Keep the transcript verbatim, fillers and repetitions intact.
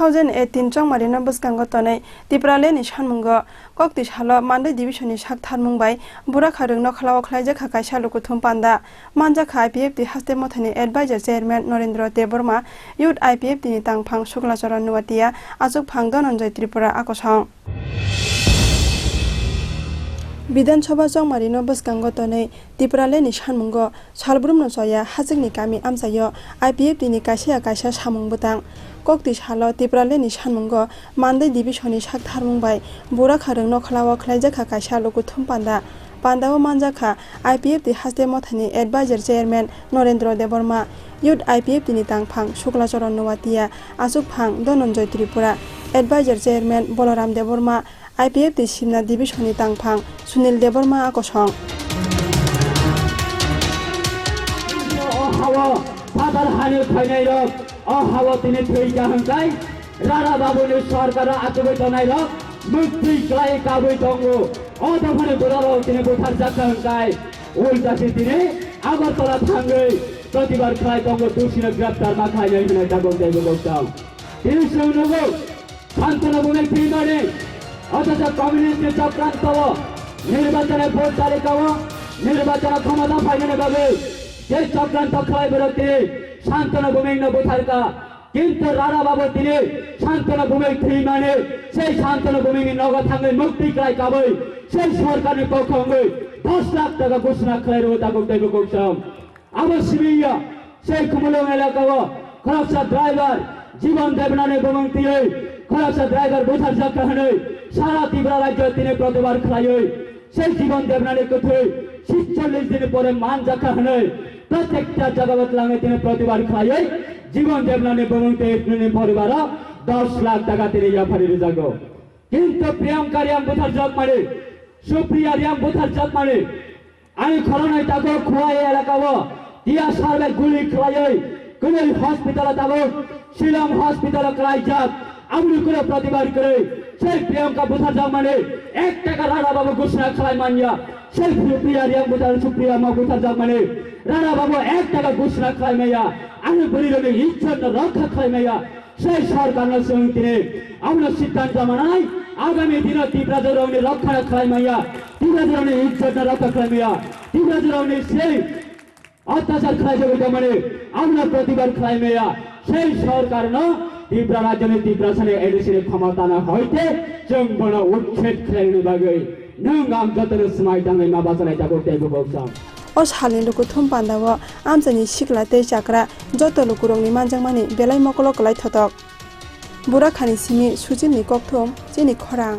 Two thousand eighteen chongmarino bwskango tonwi Tipralandni sanmungo koktwi salo Mandai Division-ni sak tharmung bai Burakha rwng nokhlao khlaijak kha kaisa lukuthum panda. Manjak kha I P F T haste mothani advisor chairman Norendra Debbarma, youth I P F T-ni tangphang Suklacharan Nuatia, achukphang Dhananjay Tripura akosong. Bidhan Sabha chongmarino bwskango tonwi Tipralandni sanmungo salbrumno choya hachwkni kami amchaio I P F T-ni kaisa ya kaisa samung bwtang. Koktwi salo Tipralandni sanmungo Mandai Division-ni sak tharmung bai Burakha rwng nokhlao khlaijak kha kaisa lukuthum panda. Pandao manjak kha I P F T haste mothani advisor chairman Norendra Debbarma, youth I P F T-ni tangphang Suklacharan Nuatia, achukphang Dhananjay Tripura, advisor chairman Balaram Debbarma, I P F T Simna Division-ni tangphang Sunil Debbarma akosong. O hawa phatar hani phainairok, o hawa tini thwi kaham kai, Rara Babuni sorkar achugwi tongnai rok mukti klai kabwi tongo. O dophani borok rok tini butharjak kha hwnkhe ulta se tini Agartala thangwi protibad khlai tongo, dusino greptar ma khlainai hwnwi tabuk teibo koktong. Tini chwng nugo Santana Bhumik thwimani, othocho communist ni chokranto o nirbachoni vote talikao nirbachoni khomota phainani bagwi je chokranto khlai borok tini Santana Bhumik no butharkha. Kintu Rara Babu tini Santana Bhumik thwimani, sei Santana Bhumik ni nogo thangwi mukti klai kabwi, sei sorkar ni pokho wngwi dos lakh taka ghoshona khlai rwo tabuk teibo koktong. Abo simi ya, sei Khumulwng elaka o khoroksa driver Jibon Debnani bumung twiwi khoroksa driver butharjak kha hwnwi sara Tripura rajyo tini protibad khlaiwi, sei Jibon Debnani kwthwi sitchollish din pore manjak kha hwnwi protekta jaga o twlangwi tini protibad khlaiwi Jibon Debnani bumung tei bini poribaro dos lakh taka tini yaphari rwjago. Kintu Priyanka Reang butharjak mani, Supriya Reang butharjak mani, ani khoroknwi takhuk Khowai elaka o tiyasar bai guli khlaiwi kwnwi hospital o tabuk Shillong hospital o klaijak. Aboni ulo protibad kwrwi sei Priyanka butharjakmani ek taka Rara Babu ghoshona khlai manya. Sei Supriya Reang buthar, Supriya ma butharjakmani Rara Babu ek taka ghoshona khlai maya. Ani bwrwi rokni ijjot no rokha khlai maya. Sei sorkar no chwng tini abono siddhanto manai, agami dino Tiprajwk rokni rokha khlai maya, Tiprajwk rokni ijjot no rokha khlai maya, Tiprajwk rokni sei attachar khlaijagwi tongmani, abono protibad khlai maya. Sei sorkar no Tripura rajyoni Tiprasani A D C ni khomota no hoite chwng bono uchhed khlaini bagwi nwng ang jotono swmai tangwi ma bachanai tabuk teibo koktong. O salni lukuthum pandao amchaini sikla tei chakra joto lukurokni manjakmani belai mokolo kwlai thotok. Burakhani simi Suchilni kokthum chini khorang.